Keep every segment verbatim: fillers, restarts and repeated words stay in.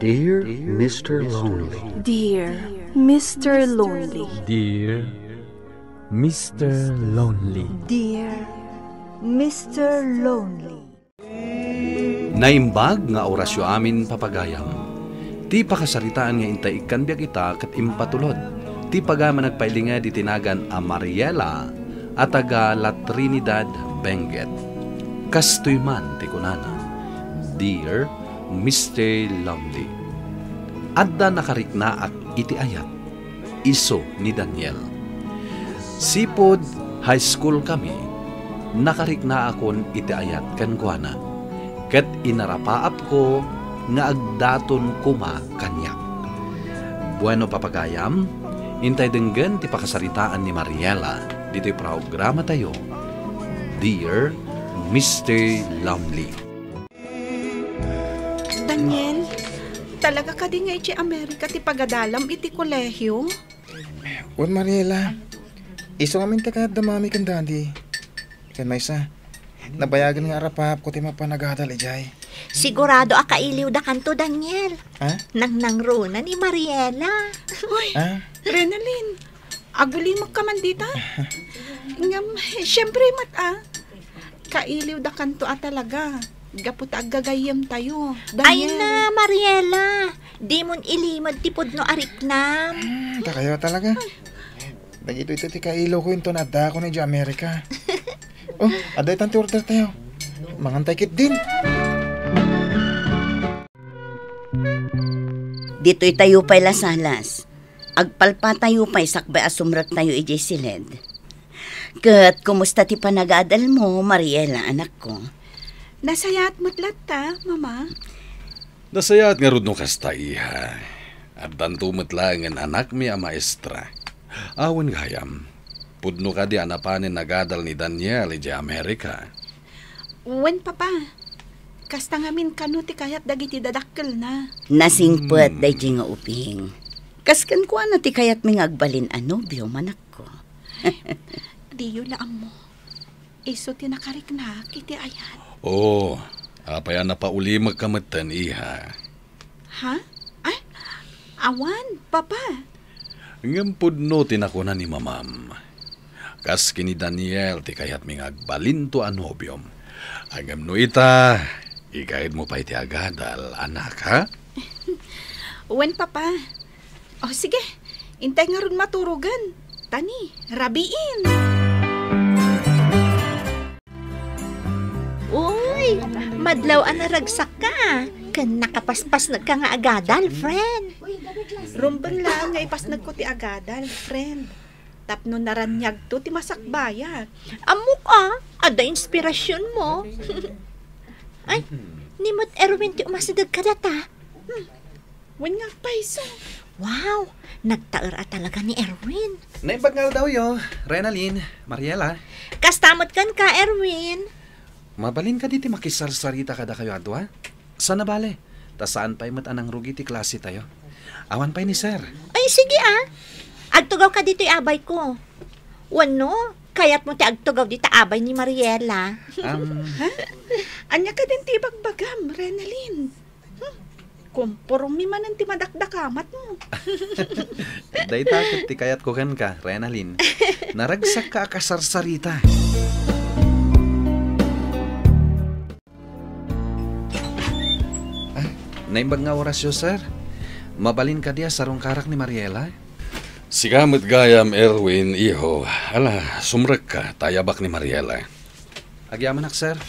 Dear Mister Lonely. Dear Mister Lonely. Dear Mister Lonely. Dear Mister Lonely. Naimbag nga orasyo amin, papagayam. Ti pakasaritaan nga intay ikkan biag ita ket impatulod ti pagayam a nagpailinged iti nagan a Mariela a taga La Trinidad, Benguet. Kastoy man ti kunana, Dear Mister Lonely, adda nakariknaak iti ayat, isu ni Daniel. Sipud high school kami, nakariknaakon iti ayat kenkuana, ket inarapaapko nga agdaton koma kaniak. Bueno, papagayam, intay denggen ti pakasaritaan ni Mariela ditoy programatayo, Dear Mister Lonely. Daniel, talaga kadi nga idiay Amerika ti pagadalam iti kolehio? Wen, Mariela, isu ngamin ti kayatda mami ken daddy. Ken maysa, nabayagen nga arapaapko ti mapan agadal idiay. Sigurado a kailiwdakanto, Daniel. Ha? Nangnangruna ni Mariela. Uy, Ha? Renalyn, agulimekka man dita? Ngem, siyempre met a, kailiwdakanto a talaga. Gapu ta aggagayyemtayo, Ay Daniel. Na, Mariela, dimon ilimed ti pudno a riknam. Hmm, dakayo talaga. Dagitoy ti kailawko inton addaakon idiay Amerika. Oh, adda itan ti ordertayo. Mangantay ketdin. Ditoytayo pay la salas. Agpalpatayo pay sakbay a sumrektayo idiay siled. Ket kumusta ti panagadalmo, Mariela, anakko? Nasayaat met latta, Mama. Nasayaat ngarud no kasta, iha. Addanto met laengen anakmi a maestra. Awan gayam. Pudno kadi a napanen nagadal ni Daniel idiay Amerika? Wen, Papa. Kasta ngamin kano ti kayat dagiti dadakkelna. Nasingpet Hmm. daydi nga ubing. Kas kenkuana ti kayatmi nga agbalin a nobio, manakko. Diyo la ammo. Isu ti nakariknaak iti ayat. Oo, apay a napaulimekka metten, iha? Ha? Ay, awan, Papa. Ngem pudno ti nakuna ni Mamam. Kas ken ni Daniel ti kayatmi nga agbalinto a nobiom. Ngem no ita, ikayatmo pay ti agadal, anak, ha? Wen, Papa. O, sige. Intay ngarud maturogen. Tani, rabiin. Uy, madlaw a naragsakka, ken nakapaspasnekka nga agadal, friend. Rumbeng laeng nga ipasnekko ti agadal, friend. Tapno naraniagto ti masakbayak. Ammok a, adda inspirasionmo. Ay, ni met Erwin ti umasideg kadata. Hmm. Wen nga agpayso. Wow, nagtaer a talaga ni Erwin. Naimbag nga aldawyo, Renalyn, Mariela. Kasta met kenka, Erwin. Mabalin kadi ti makisarsarita kadakayo a dua? Saan a bale, ta saan pay met a nangrugi ti klasetayo. Awan pay ni Sir. Ay, sige a. Agtugawka ditoy abayko. Wenno, kayatmo ti agtugaw dita abay ni Mariela? Am. Ha? Ania kadin ti ibagbagam, Renalyn? Hmm. Kompormi manen ti madakdakamatmo. Dayta ket ti kayatko kenka, Renalyn. Naragsakka a kasarsarita. Ah, naimbag nga orasyo, sir. Mabalin kadi a sarungkarak ni Mariela? Sika met gayam, Erwin, iho. Ala, sumrekka, ta ayabak ni Mariela. Agyamanak, sir.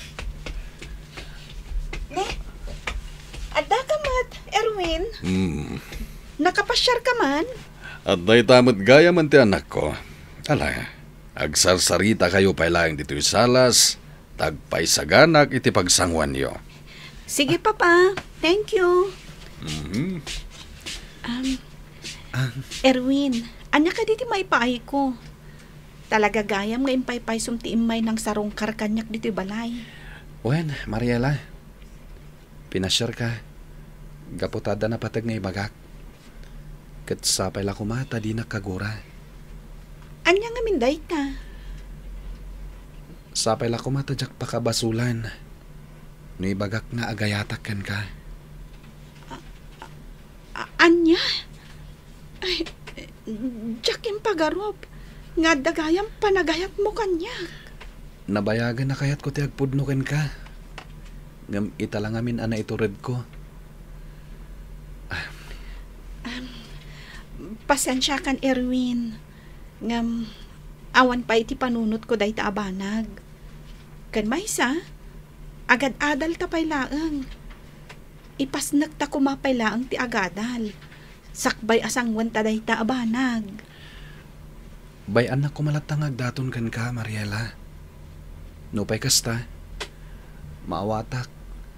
Ne? Addaka met, Erwin? Hmm. Nakapasiarka man? Adda ita met gayam ti anakko. Ala, agsarsarita kayo pay laeng ditoy salas, ta agpaisaganak iti pagsanguanyo. Sige, Papa. Thank you. Mhm. Um, Ah. Erwin, ania kadi ti maipaayko? Talaga gayam nga impaypaysom ti immay nangsarungkar kaniak ditoy balay. Wen, Mariela, pinasiarka gapu ta adda napateg nga ibagak. Ket sapay la koma ta dinak kagura. Ania ngamin dayta? Sapay la koma ta diak pakabasolan no ibagak nga agayatak kenka. A-, a-, Ania? Ay, diak impagarup nga adda gayam panagayatmo kaniak. Nabayagen a kayatko ti agpudno kenka. Ngem ita la ngamin a naituredko. Ah. Um, pasensiakan, Erwin. Ngem awan pay iti panunotko dayta a banag. Ken maysa, agad-adalta pay laeng. Ipasnekta koma pay laeng ti agadal, sakbay a sangwenta dayta a banag. Bay-annak koma latta nga agdaton kenka, Mariela. Nupay kasta, maawatak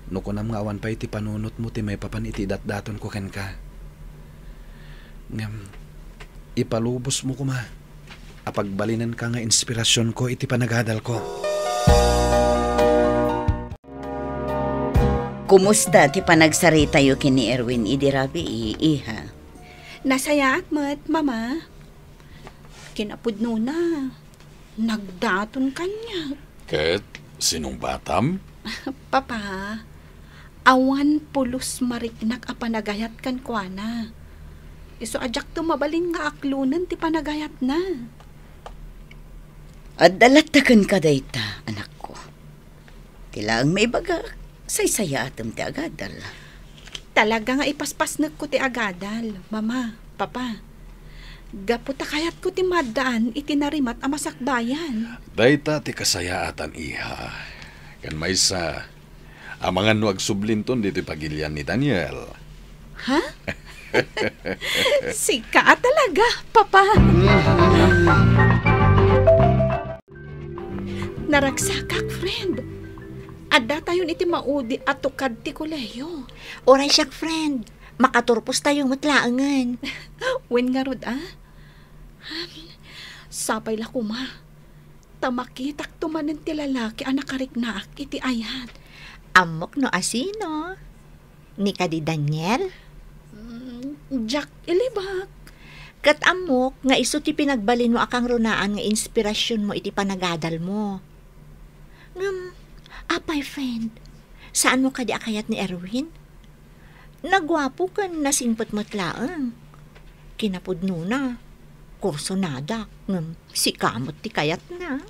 no kunam nga awan pay ti panunotmo ti maipapan iti idatdatonko kenka. Ngem, ipalubosmo koma a pagbalinenka nga inspirasionko iti panagadalko. Kumusta ti panagsaritayo ken ni Erwin idi rabii, iha? Nasayaat met, Mama. Kinapudnona, nagdaton kaniak. Ket sinungbatam? Papa, awan pulos mariknak a panagayat kenkuana. Isu a diakto mabalin nga aklonen ti panagayatna. Adda latta kenka dayta, anakko. Ti laeng maibagak, saysayaatem ti agadal. Talaga nga ipaspasnekko ti agadal, Mama, Papa. Gapu ta kayatko ti maaddaan iti narimat a masakbayan. Dayta ti kasayaatan, iha. Ken maysa, amangan no agsublinton ditoy pagilian ni Daniel. Ha? Sika a talaga, Papa. Naragsakak, friend. Addatayon iti maudi a tukad ti kolehiyo. Uray siak, friend. Makaturpostayo met laengen. Wen ngarud, a? Sapay la koma ta makitakto manen ti lalaki a nakariknaak iti ayat. Ammok no asino. Ni kadi Daniel? Mm, diak ilibak. Ket ammok nga isu ti pinagbalinmo a kangrunaan nga inspirasionmo iti panagadalmo. Ngem, apay, friend, saanmo kadi a kayat ni Erwin? Naguapo ken nasingpet met laeng. Kinapudnona, kursonadak, ngem sika met ti kayatna.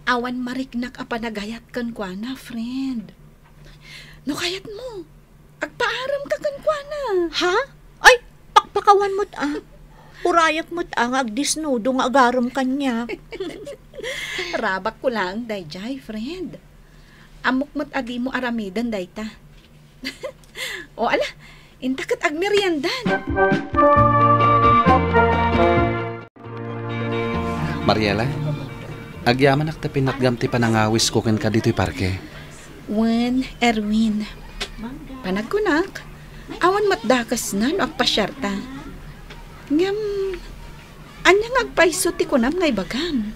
Awan mariknak a panagayat kenkuana, friend. No kayatmo, agpaaramka kenkuana. Ha? Ay, pakpakawan met a. Urayak met a nga agdisnudo nga agarem kaniak. Rabakko laeng daydiay, friend. Ammok met a dimo aramiden dayta. O ala, inta ket agmeriendan. Mariela, agyamanak ta pinatgam ti panangawisko kenka ditoy parke. Wen, Erwin, panagkunak, awan met dakesna no agpasiarta. Ngem, ania nga agpayso ti kunam nga ibagam?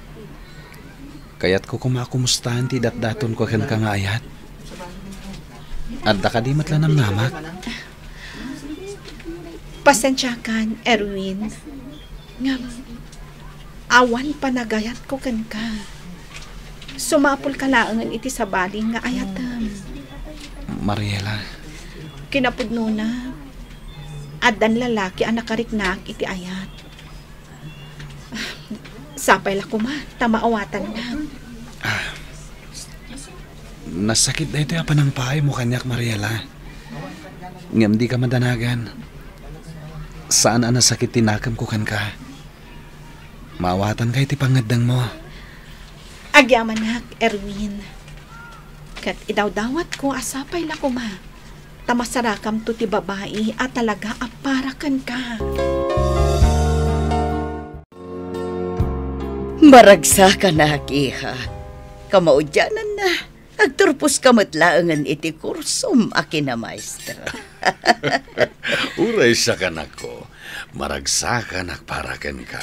Kayatko koma a kumustaen ti idatdatonko kenka nga ayat. Adda kadi met la namnamak? Pasensiakan, Erwin. Ngem, awan panagayatko kenka. Sumapulka laengen iti sabali nga ayatem. Mariela. Kinapudnona, addan lalaki a nakariknaak iti ayat. Sapay la koma ta maawatannak. Ah, nasakit daytoy a panangpaaymo kaniak, Mariela. Ngem dika madanagan. Saan a nasakit ti nakemko kenka. Maawatanka iti pangngeddengmo. Agyamanak, Erwin. Ket idawdawatko a sapay la koma ta masarakamto ti babai a talaga a para kenka. Maragsakanak, iha. Kamaudiananna, agturposka met laengen iti kursom a kinamaestra. Uray siak, anakko, maragsakanak para kenka.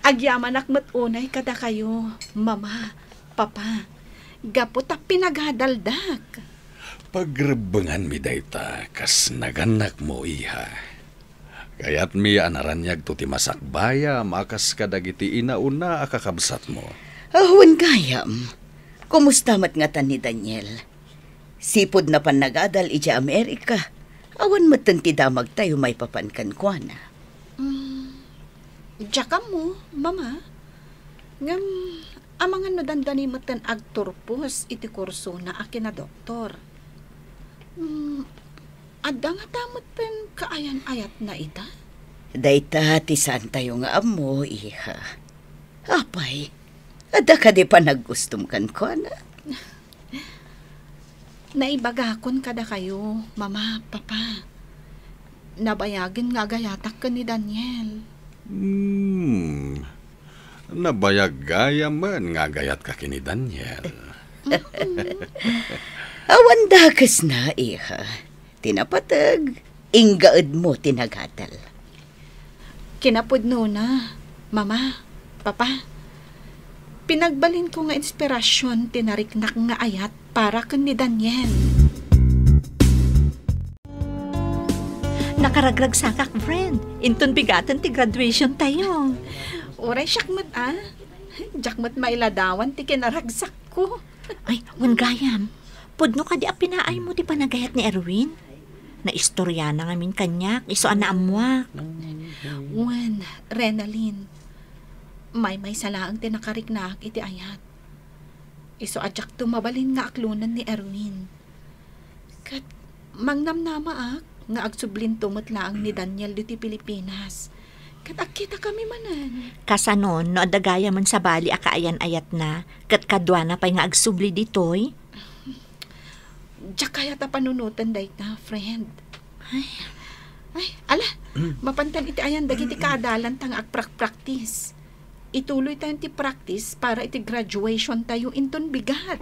Agyamanak met unay kadakayo, Mama, Papa, gapu ta pinagadaldak. Pagrebbenganmi dayta kas nagannakmo, iha. Kayatmi a naraniagto ti masakbayam a kas kadagiti inauna a kakabsatmo. Awan gayam. Kumusta met ngata ni Daniel? Sipud napan nagadal idiay Amerika, Awan metten ti damagtayo maipapan kenkuana. Mm, diak ammo, Mama. Ngem, amangan no dandani metten agturpos iti kursona a kinadoktor. Mm, adda ngata metten kaayan-ayatna ita? Dayta ti saantayo nga ammo, iha. Apay, adda kadi panaggustom kenkuana? Naibagakon kadakayo, Mama, Papa. Nabayagen nga agayatak ken ni Daniel. Hmm. Nabayag gayamen nga agayatka ken ni Daniel. Awan dakesna, iha. Ti napateg, inggaedmo ti nagatel. Kinapudnona, Mama, Papa, pinagbalinko nga inspirasyon ti nariknak nga ayat para ken ni Daniel. Nakaragragsakak, friend. Inton bigaten ti graduation tayo. Uray siak met, a. Diak met mailadawan ti kinaragsakko. Ay, wen gayam. Pudno kadi a pinaaymo ti panagayat ni Erwin? Naistoryana ngamin kaniak, isu a naammoak. Wen, Renalyn, maymaysa laeng ti nakariknaak iti ayat. Isu a diakto mabalin nga aklonen ni Erwin. Ket mangnamnamaak nga agsublinto met laeng ni Daniel ditoy Pilipinas. Ket agkitakami manen. Kasanon no adda gayamen sabali a kaayan-ayatna, ket kaduana pay nga agsubli ditoy? Diak kayat a panunoten dayta, friend. Ay, ay, ala, mapantan iti ayan dagiti kaadalanta nga agprakpraktis. Ituloytayon ti practice para iti graduation tayo inton bigat.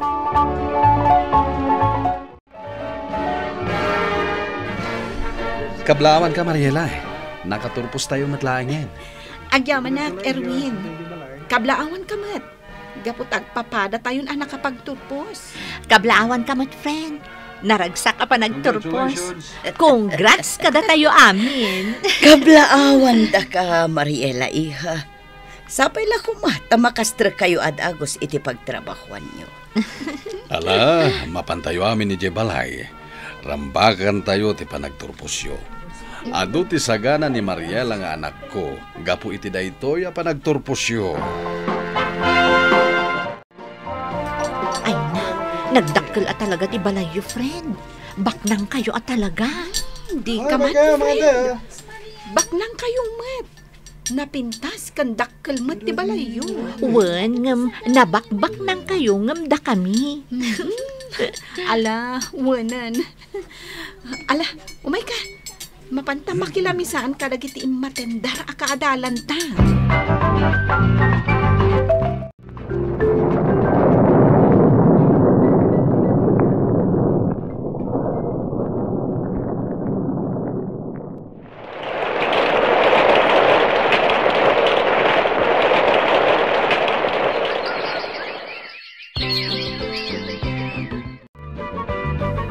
Kablaawanka, Mariela. Nakaturpos tayo met laengen. Agyamanak, Erwin. Kablaawanka met. Gapu ta agpapadatayon a nakapagturpos. Kablaawanka met, friend. Naragsak a panagturpos. Congratulations. Congrats kadatayo amin. Kablaawandaka, Mariela, iha. Sapay la koma ta makastrekkayo a dagus iti pagtrabahoanyo. Ala, mapantayo amin idiay balay. Rambakantayo ti panagturposyo. Adu ti sagana ni Mariela nga anakko gapu iti daytoy a panagturposyo. Ay na, nagdakkel a talaga ti balayyo, friend. Baknangkayo a talaga. Di ka man, friend. Baknangkayo met. Napintas ken dakkel met ti balayyo. Wen, ngem nabakbaknangkayo ngem dakami. Mhm. Ala, wenen. Ala, umayka. Mapanta makilamisaan kadagiti immatendar a kaadalanta.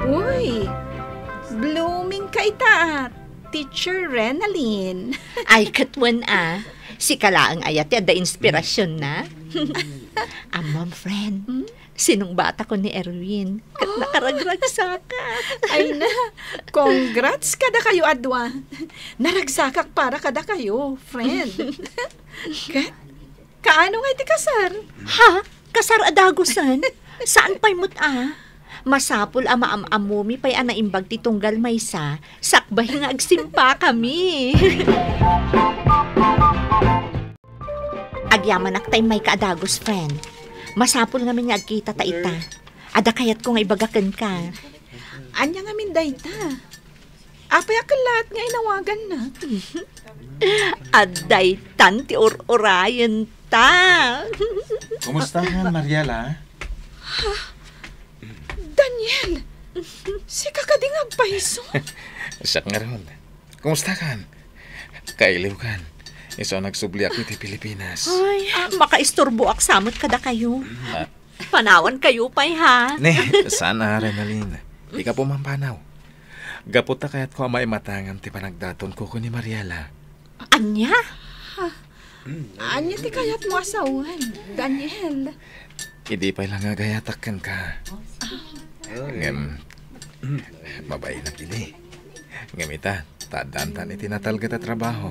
Uy, blooming ka ita, Teacher Renalyn. Ay, ket wen a. Sika laeng aya ti adda inspirasyon na. Ammom, friend. Hmm? Sinungbatakon ni Erwin, ket nakaragragsakak. Ay na, congrats kadakayo a dua. Naragsakak para kadakayo, friend. Ket, kaano nga iti kasar? Ha? Kasar a dagusen? Saan pay met a? Masapul a maam-ammomi pay a naimbag ti tunggal maysa, sakbay nga agsimpakami. Agyamanak ta immayka a dagus, friend. Masapul ngamin nga agkita ta ita. Adda kayatko nga ibaga kenka. Ania ngamin dayta? Apay a kellaat nga inawaganna? Adda itan ti ur-urayenta. Kumusta kan, Mariela? Daniel! Sika kadi nga agpayso? Siak ngarud. Kumusta kan? Kailiw kan. Isu a nagsubliak iti Pilipinas. Ay, makaisturboak sa met kadakayo. Ah. Panawankayo pay, ha? Ne, saan a, Renalyn? Dika pumampanaw. Gapu ta kayatko a maimatangam ti panagdatonko ken ni Mariela. Ania? Ania ti kayatmo a sawen, Daniel? Idi pay la nga agayatak kenka. Ngem, mabainak idi. Ngem ita, ta addantan iti natalget a trabaho.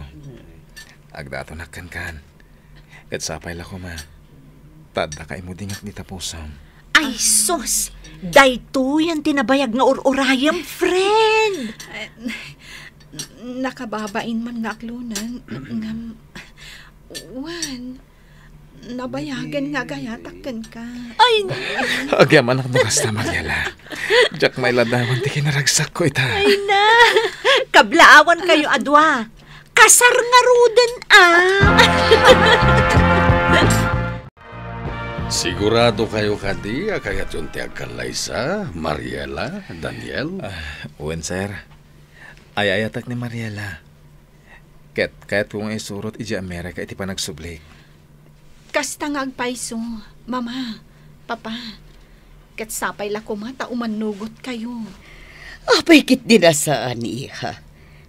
Agdatonak kenkan. Ket sapay la koma, ta adda ka imudingak dita pusom. Ay, sus! Daytoyen ti nabayag nga ur-urayem, friend! Eh, nakababain man nga aklonen, ngem, wen, nabayagen nga agayatak kenka. Ay, na! Agyamanak no kasta, Mariela. Diak mailadawan ti kinaragsakko ita. Ay, na! Kablaawan kayo a dua. Kasar ngaruden, ah! Sigurado kayo kadi a kayatyon ti agkallaysa, Mariela, Daniel? Ah, wen, sir. Ay-ayatek ni Mariela. Ket kayatko nga isurot idiay Amerika iti panagsublik. Kasta nga agpayso, Mama, Papa. Ket sapay la koma ta umannugotkayo. Apay ketdi a saan, iha.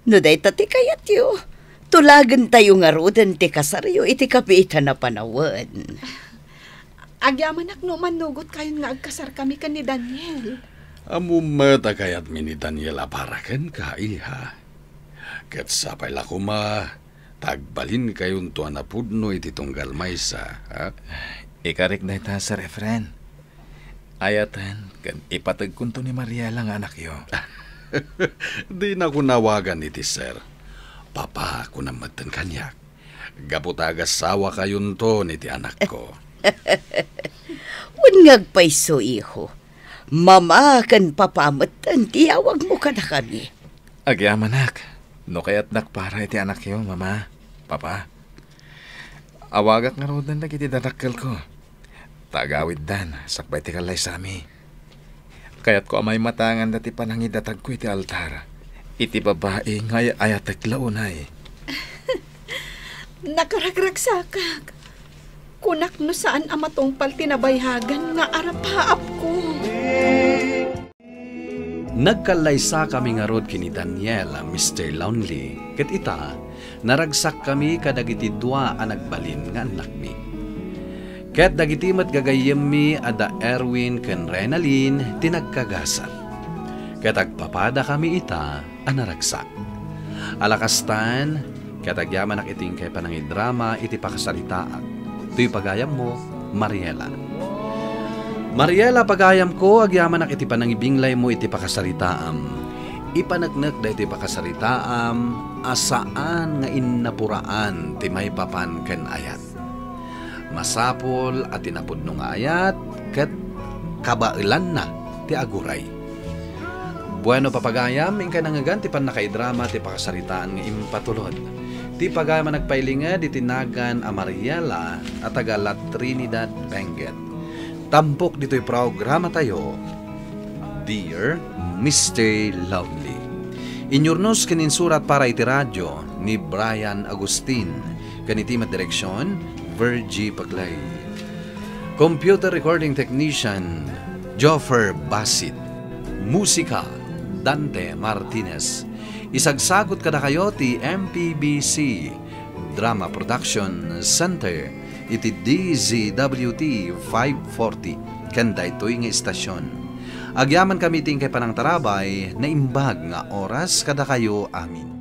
No dayta ti kayatyo, tulagentayo ngaruden ti kasaryo iti kabiitan a panawen. Agyamanak no umannugotkayon nga agkasarkami ken ni Daniel. Ammom met a kayatmi ni Daniel a para kenka, iha. Ket sapay la koma ta agbalinkayonto a napudno iti tunggal maysa, ha? Ikarik dayta, Sir Efren. Ayaten ken ipategkonto ni Mariela nga anakyo. Dinakon awagan iti sir. Papa, kunam metten kaniak. Gapu ta agasawakayonton iti anakko. Wen nga agpayso, iho. Mama ken papa metten ti awagmo kadakami. Agyamanak, no kayatnak para iti anakyo, Mama, Papa. Awagak ngaruden dagiti dadakkelko. Ta agawiddan, sakbay ti kallaysami. Kayatko a maimatanganda ti panangidatagko iti altar, iti babai nga ay-ayatek la unay. Nakaragragsakak. Kunak no saan a matungpal ti nabayagan nga arapaapko. Nagkallaysakami ngarud ken ni Daniel, Mister Lonely, ket ita, naragsakkami kadagiti dua a nagbalin nga annakmi. Ket dagiti met gagayyemmi a da Erwin ken Renalyn ti nagkagasat. Ket agpapadakami ita a naragsak. Ala kastan, ket agyamanak iti inkay panangidrama iti pakasaritaak. Toy pagayammo, Mariela. Mariela, pagayamko, agyamanak iti panangibinglaymo iti pakasaritaam. Ipaneknek daytoy pakasaritaam a saan nga innapuraan ti maipapan ken ayat. Masapul a ti napudno nga ayat ket kabaelanna ti aguray. Bueno, papagayam, inkay nangngegan ti pannakaidrama ti pakasaritaan nga impatulod. Ti pagayam a nagpailinged iti nagan a Mariela a taga La Trinidad, Benguet. Tampok ditoy programatayo, Dear Mister Lovely. Inyurnos ken insurat para iti radio ni Brian Agustin, ken iti met direksyon, Virgie Paclay. Computer recording technician, Joffer Basit. Musika, Dante Martinez. Isagsagut kadakayo ti M P B C Drama Production Center iti D Z W T five forty ken daytoy nga istasyon. Agyamankami iti inkay panangtarabay, naimbag nga oras kadakayo amin.